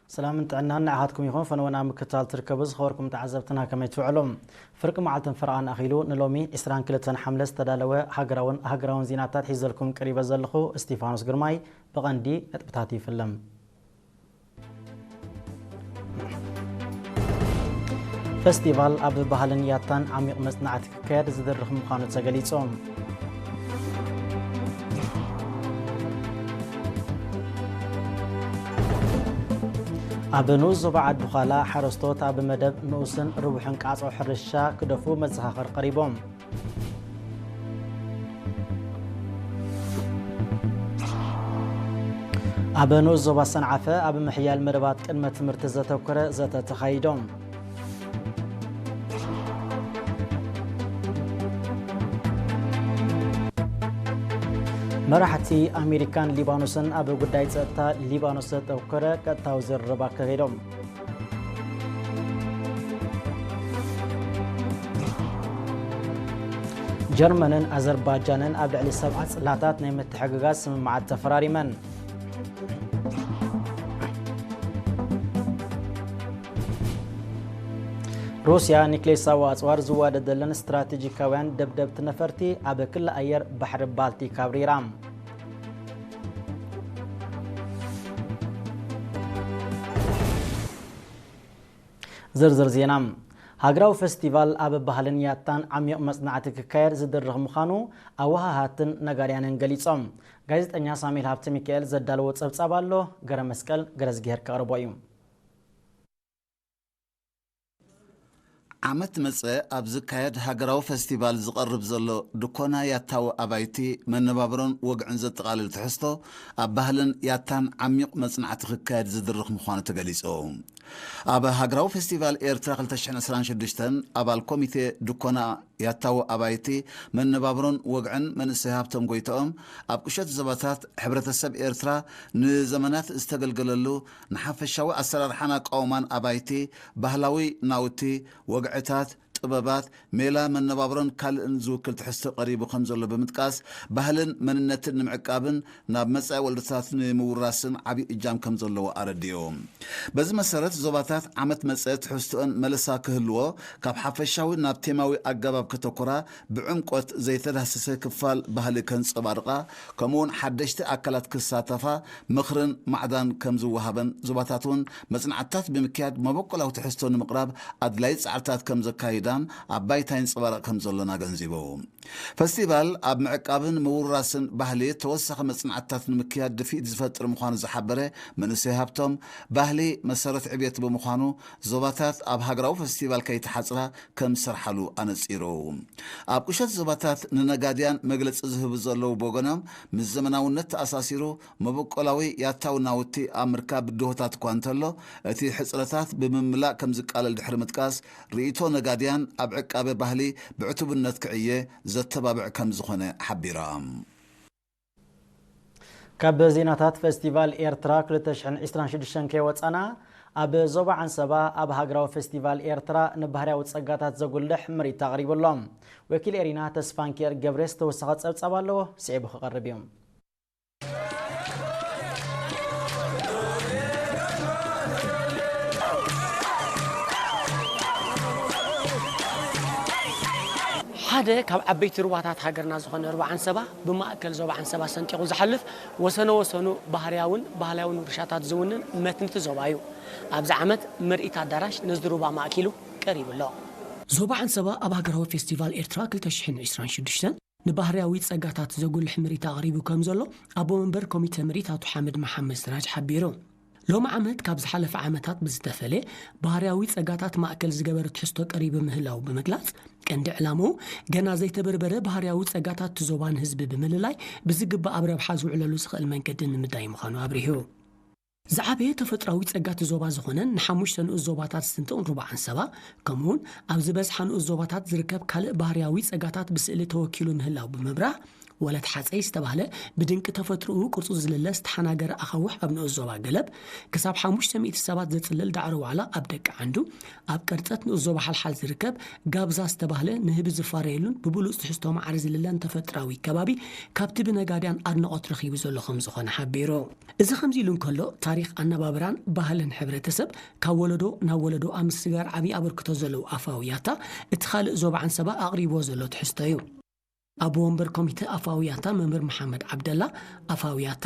ሰላምን ጥዕናን ንዓኻትኩም ይኹን። ፈነወና ምክታል ትርከቡ ዝኸበርኩም ተዓዘብትና ከመይ ትውዕሉ? ፍርቂ መዓልትን ፈረቓን ኣኺሉ ንሎሚ ዕስራን ክልተን ሓምለ ዝተዳለወ ሃገራውን ሃገራውን ዜናታት ሒዘልኩም ቀሪበ ዘለኹ እስቲፋኖስ ግርማይ። ብቐንዲ ነጥብታት ይፍለም። ፈስቲቫል ኣብ ባህልን ያታን ዓሚቕ መጽናዕቲ ክካየድ ዝድርኽ ምዃኑ ተገሊጹ። ኣብ ንኡስ ዞባ ዓዲ ዃላ ሓረስቶት ኣብ መደብ ንኡስን ርቡሕን ቃጾ ሕርሻ ክደፉ መዘኻኸር ቀሪቦም። ኣብ ንኡስ ዞባ ሰንዓፈ ኣብ ምሕያል መደባት ቅድመ ትምህርቲ ዘተኮረ ዘተ ተኻይዶም። መራሕቲ ኣሜሪካን ሊባኖስን ኣብ ጉዳይ ጸጥታ ሊባኖስ ዘተኮረ ቀጥታዊ ዝርርብ ኣካይዶም። ጀርመንን ኣዘርባጃንን ኣብ ልዕሊ ሰብዓ ጽላታት ናይ ምትሕግጋዝ ስምምዓት ተፈራሪመን። ሩስያ ኒክሌሳዊ ኣጽዋር ዝዋደደለን ስትራቴጂካውያን ደብደብቲ ነፈርቲ ኣብ ክሊ ኣየር ባሕሪ ባልቲክ ኣብሪራ። ዝርዝር ዜና። ሃገራዊ ፈስቲቫል ኣብ ባህልን ያታን ዓሚቕ መጽናዕቲ ክካየድ ዝድርኽ ምዃኑ ኣወሃሃትን ነጋድያንን ገሊጾም። ጋዜጠኛ ሳሙኤል ሃብተ ሚካኤል ዘዳለዎ ጸብጻብ ኣሎ፣ ገረ መስቀል ገረዝግሄር ከቕርቦ እዩ። ዓመት መጸ ኣብ ዝካየድ ሃገራዊ ፈስቲቫል ዝቐርብ ዘሎ ድኮና ያታዊ ኣባይቲ መነባብሮን ወግዕን ዘጠቓልል ትሕዝቶ ኣብ ባህልን ያታን ዓሚቕ መጽናዕቲ ክካየድ ዝድርኽ ምዃኑ ተገሊጹ። ኣብ ሃገራዊ ፈስቲቫል ኤርትራ ክልተ ሽሕን ዕስራን ሽዱሽተን ኣባል ኮሚቴ ድኮና ያታዊ ኣባይቲ መነባብሮን ወግዕን መንእሰይ ሃብቶም ጎይትኦም ኣብ ቁሸት ዞባታት ሕብረተሰብ ኤርትራ ንዘመናት ዝተገልገለሉ ንሓፈሻዊ ኣሰራርሓን ኣቃውማን ኣባይቲ፣ ባህላዊ ናውቲ፣ ወግዕታት፣ ጥበባት፣ ሜላ መነባብሮን ካልእን ዝውክል ትሕዝቶ ቀሪቡ ከም ዘሎ ብምጥቃስ፣ ባህልን መንነትን ንምዕቃብን ናብ መጻኢ ወለዶታት ንምውራስን ዓቢ እጃም ከም ዘለዎ ኣረዲኡ። በዚ መሰረት ዞባታት ዓመት መጸ ትሕዝቶኦን መለሳ ክህልዎ፣ ካብ ሓፈሻዊ ናብ ቴማዊ ኣገባብ ከተኮራ፣ ብዕምቆት ዘይተዳህሰሰ ክፋል ባህሊ ከንጸባርቓ፣ ከምኡውን ሓደሽቲ ኣካላት ክሳተፋ ምኽርን ማዕዳን ከም ዝወሃበን ዞባታት እውን መጽናዕትታት ብምክያድ መበቆላዊ ትሕዝቶ ንምቕራብ ኣድላዪ ጻዕርታት ከም ዘካይዳን ኣብ ባይታ ይንጸባረቕ ከም ዘሎን ኣገንዚቡ። ፈስቲቫል ኣብ ምዕቃብን ምውራስን ባህሊ ተወሳኺ መጽናዕትታት ንምክያድ ድፍኢት ዝፈጥር ምዃኑ ዝሓበረ መንእሰይ ሃብቶም፣ ባህሊ መሰረት ዕብየት ብምዃኑ ዞባታት ኣብ ሃገራዊ ፈስቲቫል ከይተሓጽራ ከም ዝሰርሓሉ ኣነጺሩ። ኣብ ቁሸት ዞባታት ንነጋድያን መግለጺ ዝህቡ ዘለዉ ብወገኖም፣ ምስ ዘመናውነት ተኣሳሲሩ መበቆላዊ ያታዊ ናውቲ ኣብ ምርካብ ብድሆታት እኳ እንተሎ፣ እቲ ሕጽረታት ብምምላእ ከም ዝቃለል ድሕሪ ምጥቃስ፣ ርእይቶ ነጋድያን ኣብ ዕቃበ ባህሊ ብዕቱብነት ክዕየ ዘተባብዕ ከም ዝኾነ ሓቢራ። ካብ ዜናታት ፈስቲቫል ኤርትራ ክልተ ሽሕን ዕስራን ሽዱሽተን ከይወጻና፣ ኣብ ዞባ ዓንሰባ ኣብ ሃገራዊ ፈስቲቫል ኤርትራ ንባህርያዊ ጸጋታት ዘጉልሕ ምርኢት ኣቕሪቡ ኣሎ። ወኪል ኤሪና ተስፋንኪኤል ገብሬስ ተወሳኺ ጸብጻብ ኣለዎ፣ ስዒቡ ክቐርብ እዩ። ሓደ ካብ ዓበይቲ ሩባታት ሃገርና ዝኾነ ሩባ ዓንሰባ፣ ብማእከል ዞባ ዓንሰባ ሰንጢቑ ዝሓልፍ፣ ወሰነ ወሰኑ ባህርያውን ባህላውን ውርሻታት ዝውንን መትንቲ ዞባ እዩ። ኣብዚ ዓመት ምርኢት ኣዳራሽ ነዚ ሩባ ማእኪሉ ቀሪቡ ኣሎ። ዞባ ዓንሰባ ኣብ ሃገራዊ ፌስቲቫል ኤርትራ ክልተ ሽሕን ዕስራን ሽዱሽተን ንባህርያዊ ጸጋታት ዘጉልሕ ምርኢት ኣቕሪቡ ከም ዘሎ ኣቦ መንበር ኮሚተ ምርኢት ኣቶ ሓመድ መሓመድ ስራጅ ሓቢሩ። ሎሚ ዓመት ካብ ዝሓለፈ ዓመታት ብዝተፈለ፣ ባህርያዊ ጸጋታት ማእከል ዝገበረ ትሕዝቶ ቀሪቡ ምህላው ብምግላጽ፣ ቀንዲ ዕላምኡ ገና ዘይተበርበረ ባህርያዊ ጸጋታት እቲ ዞባ ንህዝቢ ብምልላይ ብዝግባእ ኣብ ረብሓ ዝውዕለሉ ዝኽእል መንገዲ ንምዳይ ምዃኑ ኣብሪሁ። ዝዓበየ ተፈጥሮኣዊ ጸጋ እቲ ዞባ ዝኾነን ንሓሙሽተ ንኡስ ዞባታት ዝስንጥቕን ሩባ ዓንሰባ፣ ከምኡውን ኣብ ዝበዝሓ ንኡስ ዞባታት ዝርከብ ካልእ ባህርያዊ ጸጋታት ብስእሊ ተወኪሉ ምህላው ብምብራህ፣ ወለት ሓፀይ ዝተባህለ ብድንቂ ተፈጥሮኡ ቅርጹ ዝልለ ዝተሓናገረ ኣኻውሕ ኣብ ንኡስ ዞባ ገለብ ክሳብ ሓሙሽተ ሚእቲ ሰባት ዘጽልል ዳዕሮ ዋዕላ ኣብ ደቂ ዓንዱ ኣብ ቅርጸት ንኡስ ዞባ ሓልሓል ዝርከብ ጋብዛ ዝተባህለ ንህቢ ዝፋረየሉን ብብሉጽ ትሕዝቶ ማዕረ ዝልለን ተፈጥራዊ ከባቢ ካብቲ ብነጋድያን ኣድናቖት ረኺቡ ዘሎ ከም ዝኾነ ሓቢሩ። እዚ ከምዚ ኢሉ እንከሎ ታሪኽ ኣነባብራን ባህልን ሕብረተሰብ ካብ ወለዶ ናብ ወለዶ ኣብ ምስግጋር ዓብዪ ኣበርክቶ ዘለዎ ኣፋዊ ያታ እቲ ካልእ ዞባ ዓንሰባ ኣቕሪብዎ ዘሎ ትሕዝቶ እዩ። ኣቦ ወንበር ኮሚተ ኣፋዊ ያታ መምህር መሓመድ ዓብደላ፣ ኣፋዊ ያታ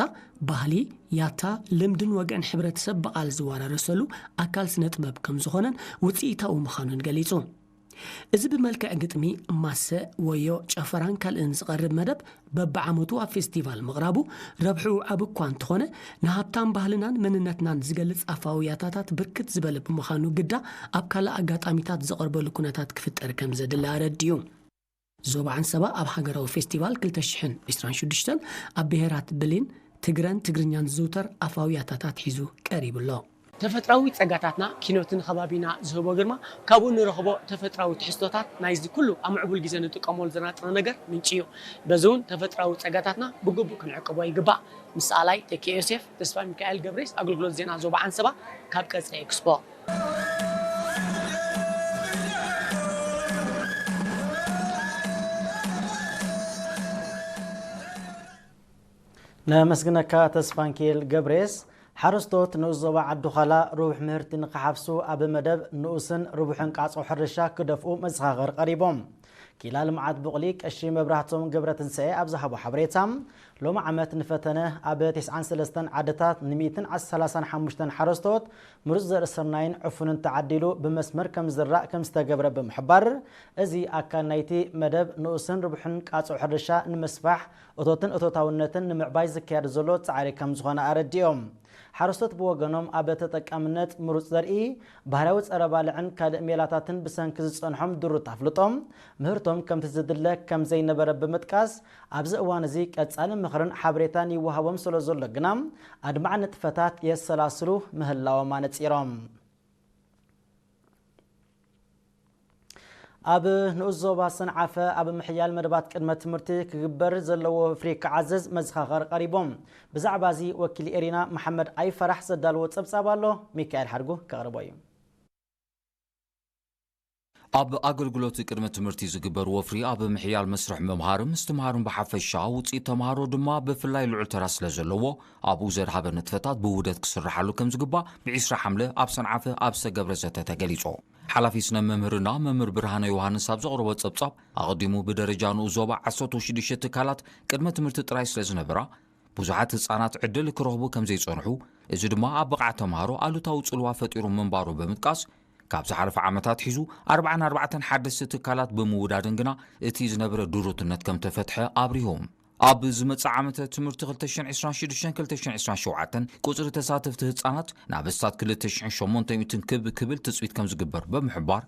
ባህሊ፣ ያታ፣ ልምድን ወግዕን ሕብረተሰብ ብቓል ዝወራረሰሉ ኣካል ስነ ጥበብ ከም ዝኾነን ውፅኢታዊ ምዃኑን ገሊፁ። እዚ ብመልክዕ ግጥሚ፣ ማሰ፣ ወዮ፣ ጨፈራን ካልእን ዝቐርብ መደብ በብዓመቱ ኣብ ፌስቲቫል ምቕራቡ ረብሕኡ ዓቢ እኳ እንተኾነ ንሃብታም ባህልናን መንነትናን ዝገልጽ ኣፋዊ ያታታት ብርክት ዝበለ ብምዃኑ ግዳ ኣብ ካልእ ኣጋጣሚታት ዝቐርበሉ ኩነታት ክፍጠር ከም ዘድሊ ኣረዲኡ። ዞባ ዓንሰባ ኣብ ሃገራዊ ፌስቲቫል ክልተ ሽሕን ዕስራን ሽዱሽተን ኣብ ብሄራት ብሌን፣ ትግረን ትግርኛን ዝዝውተር ኣፋዊ ያታታት ሒዙ ቀሪቡ ኣሎ። ተፈጥራዊ ጸጋታትና ኪኖትን ከባቢና ዝህቦ ግርማ ካብኡ ንረኽቦ ተፈጥራዊ ትሕዝቶታት ናይዚ ኩሉ ኣብ ምዕቡል ግዜ ንጥቀመሉ ዘናጥሮ ነገር ምንጪ እዩ። በዚ እውን ተፈጥራዊ ጸጋታትና ብግቡእ ክንዕቅቦ ይግባእ። ምስ ኣላይ ተኪኤ ዮሴፍ፣ ተስፋ ሚካኤል ገብሬስ፣ ኣገልግሎት ዜና ዞባ ዓንሰባ ካብ ቀጽሪ ኤክስፖ። ነመስግነካ ተስፋንኪኤል ገብሬስ። ሓረስቶት ንኡስ ዞባ ዓዲ ዃላ ርቡሕ ምህርቲ ንክሓፍሱ ኣብ መደብ ንኡስን ርቡሕን ቃጾ ሕርሻ ክደፍኡ መዘኻኸር ቀሪቦም። ኪላ ልምዓት ቡቕሊ ቀሺ መብራህቶም ገብረትንሳኤ ኣብ ዝሃቦ ሓበሬታ፣ ሎሚ ዓመት ንፈተነ ኣብ ተስዓን ሰለስተን ዓድታት ንሚእትን ሰላሳን ሓሙሽተን ሓረስቶት ምሩፅ ዘርኢ ስርናይን ዕፉንን ተዓዲሉ ብመስመር ከም ዝራእ ከም ዝተገብረ ብምሕባር፣ እዚ ኣካል ናይቲ መደብ ንኡስን ርቡሕን ቃጾ ሕርሻ ንምስፋሕ እቶትን እቶታውነትን ንምዕባይ ዝካየድ ዘሎ ጻዕሪ ከም ዝኾነ ኣረዲኦም። ሓረስቶት ብወገኖም ኣብ ተጠቃምነት ምሩፅ ዘርኢ፣ ባህርያዊ ጸረ ባልዕን ካልእ ሜላታትን ብሰንኪ ዝጸንሖም ድሩት ኣፍልጦም ምህርቶም ከምቲ ዝድለ ከም ዘይነበረ ብምጥቃስ፣ ኣብዚ እዋን እዚ ቀጻሊ ምኽርን ሓበሬታን ይወሃቦም ስለ ዘሎ ግና ኣድማዒ ንጥፈታት የሰላስሉ ምህላዎም ኣነጺሮም። ኣብ ንኡስ ዞባ ሰንዓፈ ኣብ ምሕያል መደባት ቅድመ ትምህርቲ ክግበር ዘለዎ ወፍሪ ክዓዝዝ መዘኻኸር ቀሪቦም። ብዛዕባ እዚ ወኪል ኤሪና መሓመድ ኣይፈራሕ ዘዳልዎ ጸብጻብ ኣሎ፣ ሚካኤል ሓድጉ ከቕርቦ እዩ። ኣብ ኣገልግሎት ቅድመ ትምህርቲ ዝግበር ወፍሪ ኣብ ምሕያል መስርሕ ምምሃርን ምስትምሃርን ብሓፈሻ ውፅኢት ተምሃሮ ድማ ብፍላይ ልዑል ተራ ስለ ዘለዎ ኣብኡ ዘድሃበ ንጥፈታት ብውህደት ክስርሓሉ ከም ዝግባእ ብዒስራ ሓምለ ኣብ ሰንዓፈ ኣብ ዝተገብረ ዘተ ተገሊፁ። ሓላፊ ስነ መምህርና መምህር ብርሃነ ዮሃንስ ኣብ ዘቕረቦ ጸብጻብ ኣቐዲሙ ብደረጃ ንኡስ ዞባ ዓሰርተ ሽዱሽተ ትካላት ቅድመ ትምህርቲ ጥራይ ስለ ዝነበራ ብዙሓት ህጻናት ዕድል ክረኽቡ ከም ዘይጸንሑ፣ እዚ ድማ ኣብ ብቕዓት ተምሃሮ ኣሉታዊ ጽልዋ ፈጢሩ ምንባሩ ብምጥቃስ፣ ካብ ዝሓለፈ ዓመታት ሒዙ ኣርብዓን ኣርባዕተን ሓደስቲ ትካላት ብምውዳደን ግና እቲ ዝነበረ ድሩትነት ከም ተፈትሐ ኣብሪሁ። ኣብ ዝመጽእ ዓመተ ትምህርቲ ክልተ ሽሕን ዕስራን ሽዱሽተን ክልተ ሽሕን ዕስራን ሸውዓተን ቁጽሪ ተሳተፍቲ ህጻናት ናብ ኣስታት ክልተ ሽሕን ሸሞንተ ሚእትን ክብ ክብል ትጽቢት ከም ዝግበር ብምሕባር፣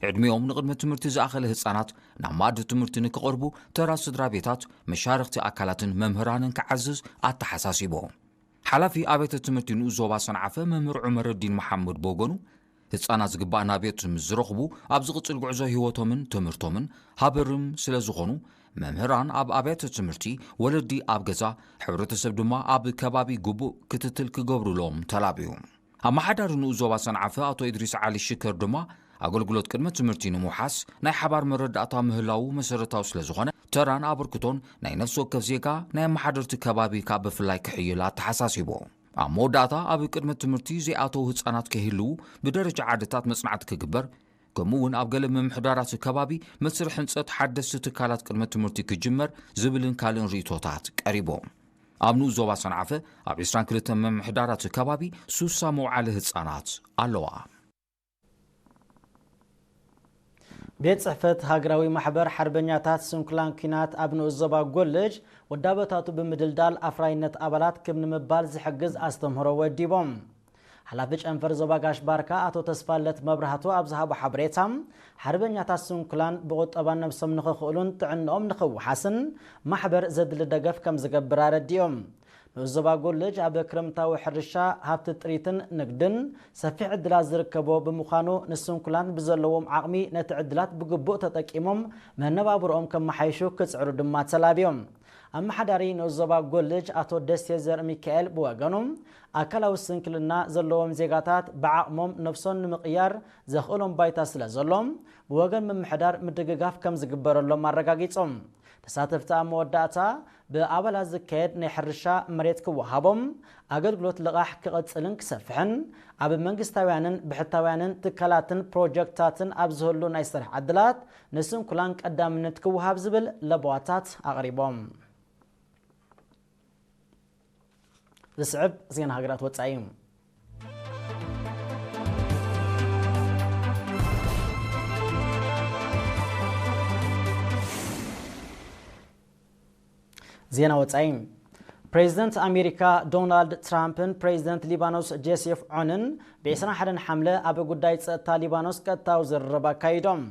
ዕድሚኦም ንቕድመ ትምህርቲ ዝኣኸለ ህጻናት ናብ መኣዲ ትምህርቲ ንክቐርቡ ተራ ስድራ ቤታት፣ መሻርኽቲ ኣካላትን መምህራንን ክዓዝዝ ኣተሓሳሲቡ። ሓላፊ ኣብያተ ትምህርቲ ንኡስ ዞባ ሰንዓፈ መምህር ዑመረዲን መሓመድ ብወገኑ፣ ህጻናት ዝግባእ ናብየት ምስ ዝረኽቡ ኣብ ዝቕጽል ጉዕዞ ህይወቶምን ትምህርቶምን ሃበርም ስለ ዝኾኑ፣ መምህራን ኣብ ኣብያተ ትምህርቲ፣ ወለዲ ኣብ ገዛ፣ ሕብረተሰብ ድማ ኣብ ከባቢ ግቡእ ክትትል ክገብሩሎም ተላብዩ። ኣመሓዳሪ ንኡስ ዞባ ሰንዓፈ ኣቶ ኢድሪስ ዓሊ ሽከር ድማ ኣገልግሎት ቅድመ ትምህርቲ ንምውሓስ ናይ ሓባር መረዳእታ ምህላዉ መሰረታዊ ስለ ዝኾነ ተራን ኣበርክቶን ናይ ነፍሲ ወከፍ ዜጋ ናይ ኣመሓደርቲ ከባቢ ካብ ብፍላይ ክሕይል ኣተሓሳሲቡ። ኣብ መወዳእታ ኣብ ቅድመ ትምህርቲ ዘይኣተዉ ህጻናት ከይህልዉ ብደረጃ ዓድታት መጽናዕቲ ክግበር፣ ከምኡ እውን ኣብ ገለ ምምሕዳራት ከባቢ መስርሕ ህንጸት ሓደስቲ ትካላት ቅድመ ትምህርቲ ክጅመር ዝብልን ካልእን ርእይቶታት ቀሪቡ። ኣብ ንኡስ ዞባ ሰንዓፈ ኣብ ዕስራን ክልተን ምምሕዳራት ከባቢ ሱሳ መውዓሊ ህጻናት ኣለዋ። ቤት ጽሕፈት ሃገራዊ ማሕበር ሓርበኛታት ስንኩላን ኲናት ኣብ ንኡስ ዞባ ጎልጅ ወዳበታቱ ብምድልዳል ኣፍራይነት ኣባላት ክብ ንምባል ዝሕግዝ ኣስተምህሮ ወዲቦም። ሓላፊ ጨንፈር ዞባ ጋሽ ባርካ ኣቶ ተስፋለት መብራህቱ ኣብ ዝሃቦ ሓበሬታ፣ ሓርበኛታት ስንኩላን ብቑጠባ ነብሶም ንኽኽእሉን ጥዕንኦም ንኽውሓስን ማሕበር ዘድሊ ደገፍ ከም ዝገብር ኣረዲኦም። ንኡስ ዞባ ጎልጅ ኣብ ክረምታዊ ሕርሻ ሃብቲ ጥሪትን ንግድን ሰፊሕ ዕድላት ዝርከቦ ብምዃኑ፣ ንስንኩላን ብዘለዎም ዓቕሚ ነቲ ዕድላት ብግቡእ ተጠቂሞም መነባብሮኦም ከመሓይሹ ክጽዕሩ ድማ ተላብዮም። ኣመሓዳሪ ንኡስ ዞባ ጎልጅ ኣቶ ደሴ ዘርሚካኤል ብወገኑ፣ ኣካላዊ ስንክልና ዘለዎም ዜጋታት ብዓቕሞም ነብሶም ንምቕያር ዘኽእሎም ባይታ ስለ ዘሎም፣ ብወገን ምምሕዳር ምድግጋፍ ከም ዝግበረሎም ኣረጋጊጾም። ተሳተፍቲ ኣብ መወዳእታ፣ ብኣባላት ዝካየድ ናይ ሕርሻ መሬት ክወሃቦም፣ ኣገልግሎት ልቓሕ ክቕጽልን ክሰፍሕን፣ ኣብ መንግስታውያንን ብሕታውያንን ትካላትን ፕሮጀክትታትን ኣብ ዝህሉ ናይ ስራሕ ዕድላት ንስንኩላን ቀዳምነት ክወሃብ ዝብል ለበዋታት ኣቕሪቦም። ዝስዕብ ዜና ሃገራት ወጻኢ እዩ። ዜና ወጻኢ። ፕሬዚደንት ኣሜሪካ ዶናልድ ትራምፕን ፕሬዚደንት ሊባኖስ ጆሴፍ ዖንን ብ ዕስራን ሓደን ሓምለ ኣብ ጉዳይ ጸጥታ ሊባኖስ ቀጥታዊ ዝርርብ ኣካይዶም።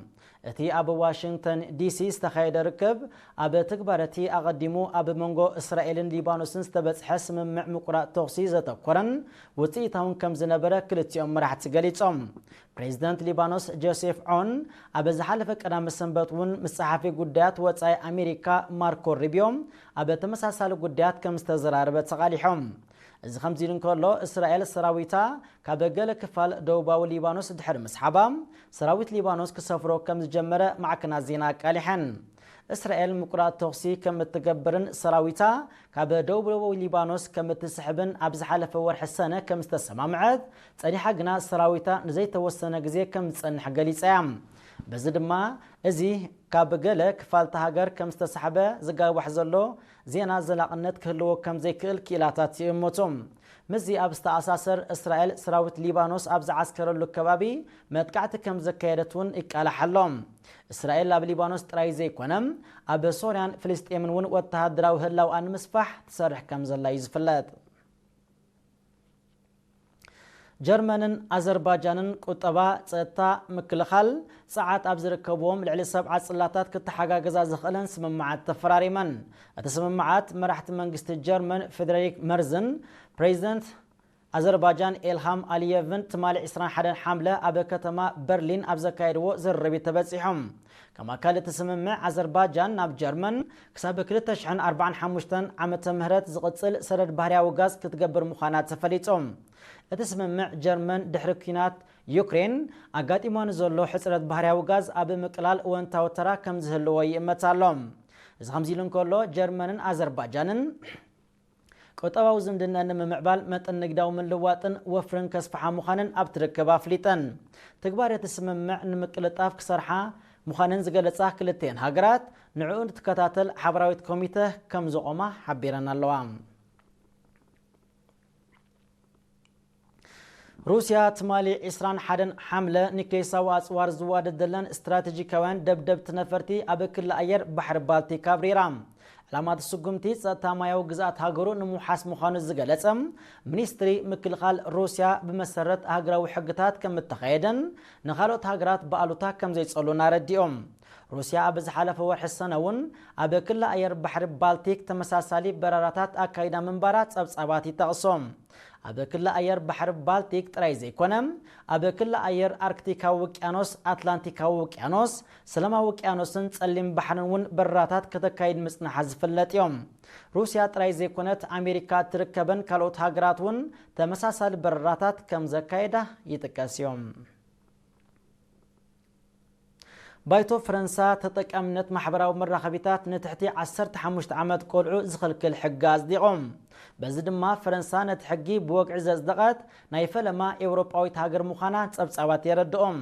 እቲ ኣብ ዋሽንግተን ዲሲ ዝተኻየደ ርክብ፣ ኣብ ትግባረ እቲ ኣቐዲሙ ኣብ መንጎ እስራኤልን ሊባኖስን ዝተበጽሐ ስምምዕ ምቁራጽ ተኹሲ ዘተኮረን ውጽኢታውን ከም ዝነበረ ክልቲኦም መራሕቲ ገሊጾም። ፕሬዚደንት ሊባኖስ ጆሴፍ ዖን ኣብ ዝሓለፈ ቀዳመ ሰንበት እውን ምስ ጸሓፊ ጉዳያት ወጻኢ ኣሜሪካ ማርኮ ሩቢዮ ኣብ ተመሳሳሊ ጉዳያት ከም ዝተዘራረበ ተቓሊሖም። እዚ ከምዚ ኢሉ እንከሎ፣ እስራኤል ሰራዊታ ካብ ገለ ክፋል ደቡባዊ ሊባኖስ ድሕሪ ምስሓባ፣ ሰራዊት ሊባኖስ ክሰፍሮ ከም ዝጀመረ ማዕከናት ዜና ኣቃሊሐን። እስራኤል ምቁራጽ ተኹሲ ከም እትገብርን ሰራዊታ ካብ ደቡባዊ ሊባኖስ ከም እትስሕብን ኣብ ዝሓለፈ ወርሒ ሰነ ከም ዝተሰማምዐት ጸኒሓ፣ ግና ሰራዊታ ንዘይተወሰነ ግዜ ከም ዝጸንሕ ገሊጻ እያ። በዚ ድማ፣ እዚ ካብ ገለ ክፋልቲ ሃገር ከም ዝተሳሕበ ዝጋባሕ ዘሎ ዜና ዘላቕነት ክህልዎ ከም ዘይክእል ክኢላታት ይእምቱ። ምስዚ ኣብ ዝተኣሳሰር፣ እስራኤል ሰራዊት ሊባኖስ ኣብ ዝዓስከረሉ ከባቢ መጥቃዕቲ ከም ዘካየደት እውን ይቃላሕ ኣሎ። እስራኤል ኣብ ሊባኖስ ጥራይ ዘይኮነ፣ ኣብ ሶርያን ፍልስጤምን እውን ወተሃደራዊ ህላውኣ ንምስፋሕ ትሰርሕ ከም ዘላ እዩ ዝፍለጥ። ጀርመንን ኣዘርባጃንን ቁጠባ፣ ጸጥታ፣ ምክልኻል፣ ጸዓት ኣብ ዝርከብዎም ልዕሊ ሰብዓ ጽላታት ክተሓጋገዛ ዝኽእለን ስምምዓት ተፈራሪመን። እቲ ስምምዓት፣ መራሕቲ መንግስቲ ጀርመን ፍሬድሪክ መርዝን ፕሬዚደንት ኣዘርባጃን ኤልሃም ኣሊየቭን ትማሊ ዕስራን ሓደን ሓምለ ኣብ ከተማ በርሊን ኣብ ዘካየድዎ ዝርርብ ተበጺሖም። ከም ኣካል እቲ ስምምዕ፣ ኣዘርባጃን ናብ ጀርመን ክሳብ ክልተ ሽሕን ኣርባዓን ሓሙሽተን ዓመተ ምህረት ዝቕጽል ሰደድ ባህርያዊ ጋዝ ክትገብር ምዃና ተፈሊጡ። እቲ ስምምዕ፣ ጀርመን ድሕሪ ኲናት ዩክሬን ኣጋጢሞ ንዘሎ ሕጽረት ባህርያዊ ጋዝ ኣብ ምቅላል እወንታዊ ተራ ከም ዝህልዎ ይእመት ኣሎ። እዚ ከምዚ ኢሉ እንከሎ፣ ጀርመንን ኣዘርባጃንን ቁጠባዊ ዝምድና ንምምዕባል፣ መጠን ንግዳዊ ምልውዋጥን ወፍርን ከስፍሓ ምዃነን ኣብቲ ርክብ ኣፍሊጠን። ትግባረ እቲ ስምምዕ ንምቅልጣፍ ክሰርሓ ምዃነን ዝገለጻ ክልቲኤን ሃገራት፣ ንዕኡ እንትከታተል ሓበራዊት ኮሚተ ከም ዘቖማ ሓቢረን ኣለዋ። ሩስያ ትማሊ ዕስራን ሓደን ሓምለ ኒክሌሳዊ ኣጽዋር ዝዋደድ ዘለን ስትራቴጂካውያን ደብደብቲ ነፈርቲ ኣብ ክሊ ኣየር ባሕሪ ባልቲክ ኣብሪራ። ዕላማ እቲ ስጉምቲ፣ ጸጥታ ማያዊ ግዝኣት ሃገሩ ንምውሓስ ምዃኑ ዝገለጸ ሚኒስትሪ ምክልኻል ሩስያ፣ ብመሰረት ሃገራዊ ሕግታት ከም እተኻየደን ንኻልኦት ሃገራት ብኣሉታ ከም ዘይጸሉን ኣረዲኦም። ሩስያ ኣብ ዝሓለፈ ወርሒ ሰነ እውን ኣብ ክሊ ኣየር ባሕሪ ባልቲክ ተመሳሳሊ በረራታት ኣካይዳ ምንባራ ጸብጻባት ይጠቕሶ። ኣብ ክሊ ኣየር ባሕሪ ባልቲክ ጥራይ ዘይኮነ፣ ኣብ ክሊ ኣየር ኣርክቲካዊ ውቅያኖስ፣ ኣትላንቲካዊ ውቅያኖስ፣ ሰላማዊ ውቅያኖስን ጸሊም ባሕርን እውን በረራታት ከተካይድ ምጽናሓ ዝፍለጥ እዮም። ሩስያ ጥራይ ዘይኮነት፣ ኣሜሪካ እትርከበን ካልኦት ሃገራት እውን ተመሳሳሊ በረራታት ከም ዘካየዳ ይጥቀስ እዮም። ባይቶ ፈረንሳ፣ ተጠቃምነት ማሕበራዊ መራኸቢታት ንትሕቲ ዓሰርተ ሓሙሽተ ዓመት ቆልዑ ዝኽልክል ሕጊ ኣጽዲቖም። በዚ ድማ፣ ፈረንሳ ነቲ ሕጊ ብወግዒ ዘጽደቐት ናይ ፈለማ ኤውሮጳዊት ሃገር ምዃና ጸብጻባት የረድኦም።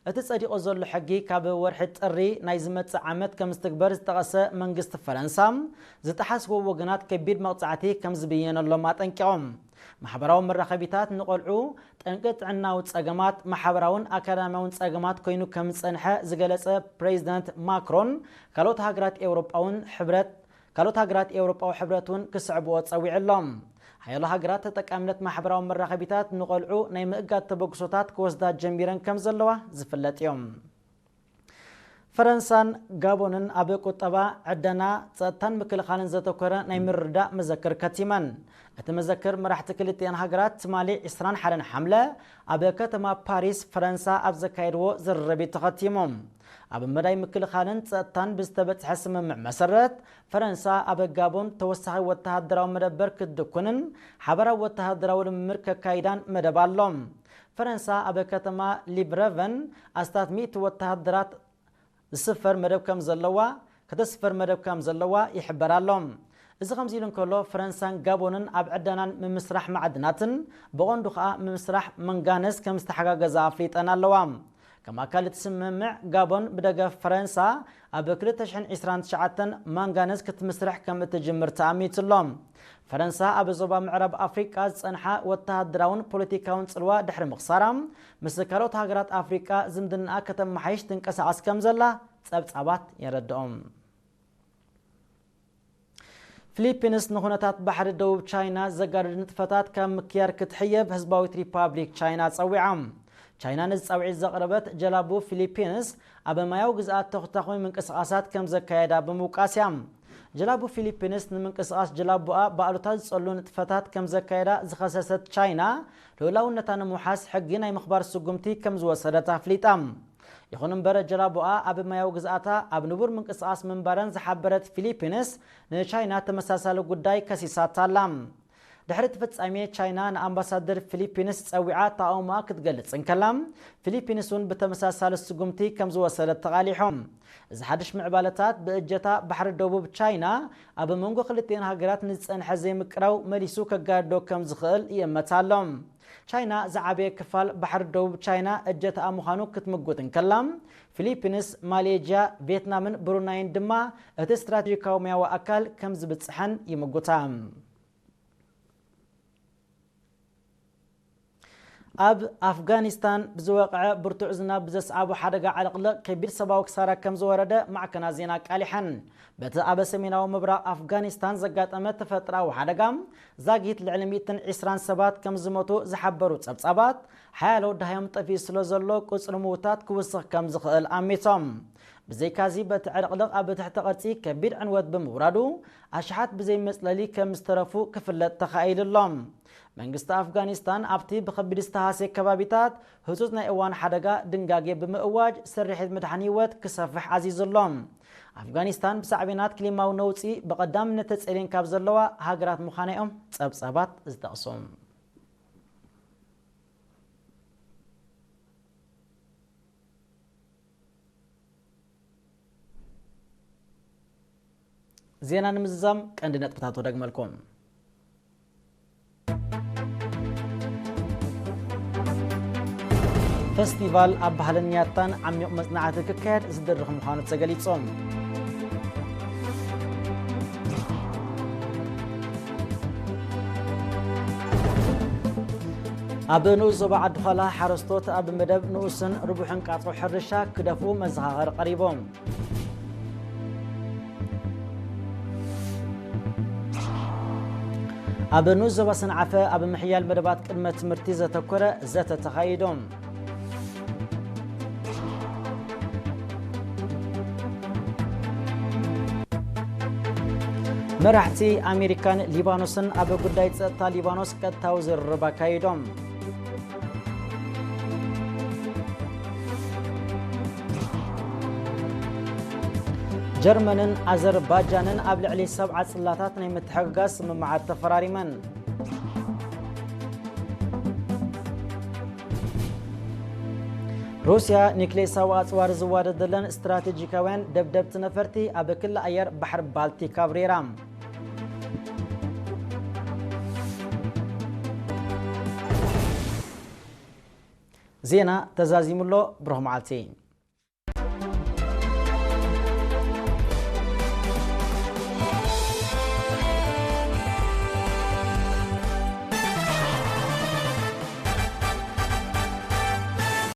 እቲ ጸዲቑ ዘሎ ሕጊ፣ ካብ ወርሒ ጥሪ ናይ ዝመጽእ ዓመት ከም ዝትግበር ዝጠቐሰ መንግስቲ ፈረንሳ፣ ዝጠሓስዎ ወገናት ከቢድ መቕጻዕቲ ከም ዝብየነሎም ኣጠንቂቖም። ማሕበራዊ መራኸቢታት ንቆልዑ ጠንቂ ጥዕናዊ ጸገማት፣ ማሕበራውን ኣካዳሚያውን ጸገማት ኮይኑ ከም ዝጸንሐ ዝገለጸ ፕሬዚደንት ማክሮን፣ ካልኦት ሃገራት ኤውሮጳውን ሕብረት ካልኦት ሃገራት ኤውሮጳዊ ሕብረት እውን ክስዕብዎ ጸዊዑ ኣሎ። ሓያሎ ሃገራት ተጠቃምነት ማሕበራዊ መራኸቢታት ንቆልዑ ናይ ምእጋድ ተበግሶታት ክወስዳ ጀሚረን ከም ዘለዋ ዝፍለጥ እዮም። ፈረንሳን ጋቦንን ኣብ ቁጠባ፣ ዕደና፣ ጸጥታን ምክልኻልን ዘተኮረ ናይ ምርድዳእ መዘክር ከቲመን። እቲ መዘክር መራሕቲ ክልቲኣን ሃገራት ትማሊ ዕስራን ሓደን ሓምለ ኣብ ከተማ ፓሪስ ፈረንሳ ኣብ ዘካየድዎ ዝርርብ እዩ ተኸቲሙ። ኣብ መዳይ ምክልኻልን ጸጥታን ብዝተበጽሐ ስምምዕ መሰረት፣ ፈረንሳ ኣብ ጋቦን ተወሳኺ ወተሃደራዊ መደበር ክትድኩንን ሓበራዊ ወተሃደራዊ ልምምድ ከካይዳን መደብ ኣሎ። ፈረንሳ ኣብ ከተማ ሊብረቨን ኣስታት ሚእቲ ወተሃደራት ዝስፈር መደብ ከም ዘለዋ፣ ከተስፍር መደብ ከም ዘለዋ ይሕበር ኣሎ። እዚ ከምዚ ኢሉ እንከሎ፣ ፈረንሳን ጋቦንን ኣብ ዕደናን ምምስራሕ ማዕድናትን፣ ብቐንዱ ከኣ ምምስራሕ መንጋነዝ ከም ዝተሓጋገዛ ኣፍሊጠን ኣለዋ። ከም ኣካል እቲ ስምምዕ፣ ጋቦን ብደገፍ ፈረንሳ ኣብ ክልተ ሽሕን ዕስራን ትሽዓተን ማንጋነዝ ክትምስርሕ ከም እትጅምር ተኣሚቱ ኣሎ። ፈረንሳ ኣብ ዞባ ምዕራብ ኣፍሪቃ ዝጸንሓ ወተሃደራውን ፖለቲካውን ጽልዋ ድሕሪ ምኽሳራ፣ ምስ ካልኦት ሃገራት ኣፍሪቃ ዝምድናኣ ከተመሓይሽ ትንቀሳቐስ ከም ዘላ ጸብጻባት የረድኦም። ፊሊፒንስ ንኹነታት ባሕሪ ደቡብ ቻይና ዘጋድድ ንጥፈታት ካብ ምክያድ ክትሕየብ ህዝባዊት ሪፓብሊክ ቻይና ጸዊዓ። ቻይና ነዚ ጻውዒት ዘቕረበት፣ ጀላቡ ፊሊፒንስ ኣብ ማያዊ ግዝኣት ተኹታኹሚ ምንቅስቓሳት ከም ዘካየዳ ብምውቃስ እያ። ጀላቡ ፊሊፒንስ ንምንቅስቓስ ጀላቡኣ ብኣሉታ ዝጸሉ ንጥፈታት ከም ዘካየዳ ዝኸሰሰት ቻይና፣ ልኡላውነታ ንምውሓስ ሕጊ ናይ ምኽባር ስጉምቲ ከም ዝወሰደት ኣፍሊጣ። ይኹን እምበር፣ ጀላቡኣ ኣብ ማያዊ ግዝኣታ ኣብ ንቡር ምንቅስቓስ ምንባረን ዝሓበረት ፊሊፒንስ፣ ንቻይና ተመሳሳሊ ጉዳይ ከሲሳታ ኣላ። ድሕሪ እቲ ፍጻሜ፣ ቻይና ንኣምባሳደር ፊሊፒንስ ጸዊዓ ተቓውሞኣ ክትገልጽ እንከላ፣ ፊሊፒንስ እውን ብተመሳሳሊ ስጉምቲ ከም ዝወሰደት ተቓሊሑ። እዚ ሓድሽ ምዕባለታት፣ ብእጀታ ባሕሪ ደቡብ ቻይና ኣብ መንጎ ክልቲኤን ሃገራት ንዝጸንሐ ዘይምቅራው መሊሱ ከጋድዶ ከም ዝኽእል ይእመት ኣሎ። ቻይና ዝዓበየ ክፋል ባሕሪ ደቡብ ቻይና እጀታኣ ምዃኑ ክትምጉት እንከላ፣ ፊሊፒንስ፣ ማሌዥያ፣ ቪየትናምን ብሩናይን ድማ እቲ ስትራቴጂካዊ ሙያዊ ኣካል ከም ዝብጽሐን ይምጉታ። ኣብ ኣፍጋኒስታን ብዝወቕዐ ብርቱዕ ዝናብ ብዘስዓቦ ሓደጋ ዕልቕልቕ ከቢድ ሰብኣዊ ክሳራ ከም ዝወረደ ማዕከናት ዜና ኣቃሊሐን። በቲ ኣብ ሰሜናዊ ምብራቕ ኣፍጋኒስታን ዘጋጠመ ተፈጥሮኣዊ ሓደጋ ዛጊት ልዕሊ ሚእትን ዕስራን ሰባት ከም ዝሞቱ ዝሓበሩ ጸብጻባት፣ ሓያሎ ደሃዮም ጠፊኡ ስለ ዘሎ ቁጽሪ ምዉታት ክውስኽ ከም ዝኽእል ኣሚቶም። ብዘይካዚ፣ በቲ ዕልቕልቕ ኣብ ትሕቲ ቅርጺ ከቢድ ዕንወት ብምውራዱ፣ ኣሽሓት ብዘይ መጽለሊ ከም ዝተረፉ ክፍለጥ ተኻኢሉ ኣሎ። መንግስቲ ኣፍጋኒስታን ኣብቲ ብኸቢድ ዝተሃስየ ከባቢታት ህጹጽ ናይ እዋን ሓደጋ ድንጋጌ ብምእዋጅ፣ ስርሒት ምድሓን ህይወት ክሰፍሕ ኣዚዙ ኣሎ። ኣፍጋኒስታን ብሳዕቤናት ክሊማዊ ነውጺ ብቐዳምነት ተጸልየን ካብ ዘለዋ ሃገራት ምዃና እዮም ጸብጻባት ዝጠቕሱ። ዜና ንምዝዛም ቀንዲ ነጥብታቱ ደግመልኩም። ፈስቲቫል ኣብ ባህልን ያታን ዓሚቕ መጽናዕቲ ክካየድ ዝድርኽ ምዃኑ ተገሊጹ። ኣብ ንኡስ ዞባ ዓዲ ዃላ ሓረስቶት ኣብ መደብ ንኡስን ርቡሕን ቃጽሮ ሕርሻ ክደፍኡ መዘኻኸሪ ቀሪቦም። ኣብ ንኡስ ዞባ ሰንዓፈ ኣብ ምሕያል መደባት ቅድመ ትምህርቲ ዘተኮረ ዘተ ተኻይዶም። መራሕቲ ኣሜሪካን ሊባኖስን ኣብ ጉዳይ ጸጥታ ሊባኖስ ቀጥታዊ ዝርርብ ኣካይዶም። ጀርመንን ኣዘርባጃንን ኣብ ልዕሊ ሰብዓ ጽላታት ናይ ምትሕግጋዝ ስምምዓት ተፈራሪመን። ሩስያ ኒክሌሳዊ ኣጽዋር ዝዋደደለን ስትራቴጂካውያን ደብደብቲ ነፈርቲ ኣብ ክሊ ኣየር ባሕሪ ባልቲክ ኣብሪራ። ዜና ተዛዚሙ ኣሎ። ብሩኽ መዓልቲ።